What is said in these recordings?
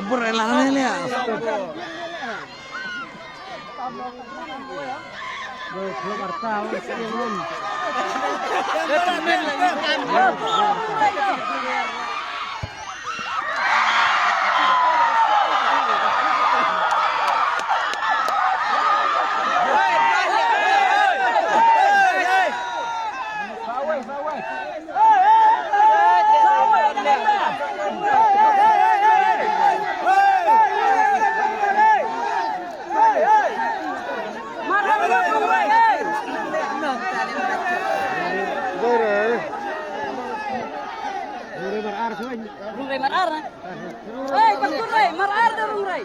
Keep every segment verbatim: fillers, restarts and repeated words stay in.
Por el arnel ya. Rung rei mar ar. Hei, patun rei mar ar da rung rei.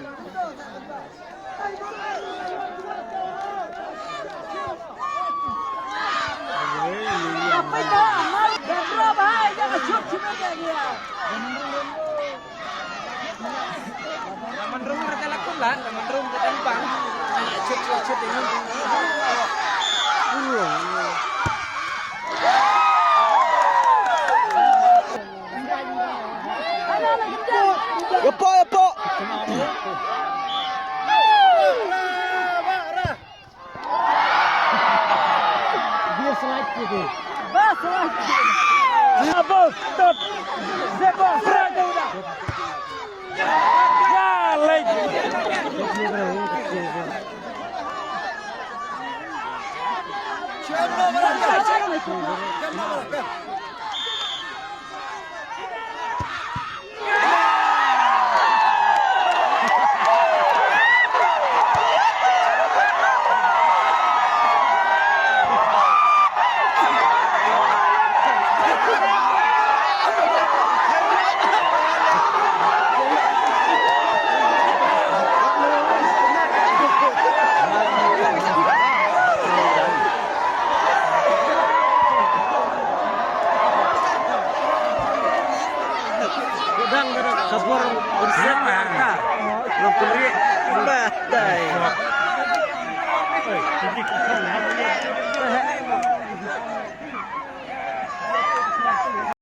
Ïa pok, ïa pok. Dia slide tu. Ba slide. Abo tot. Zebo slide udah. Ya, late. Dang ka bor bersih ka. Lo peri. Bah, dai.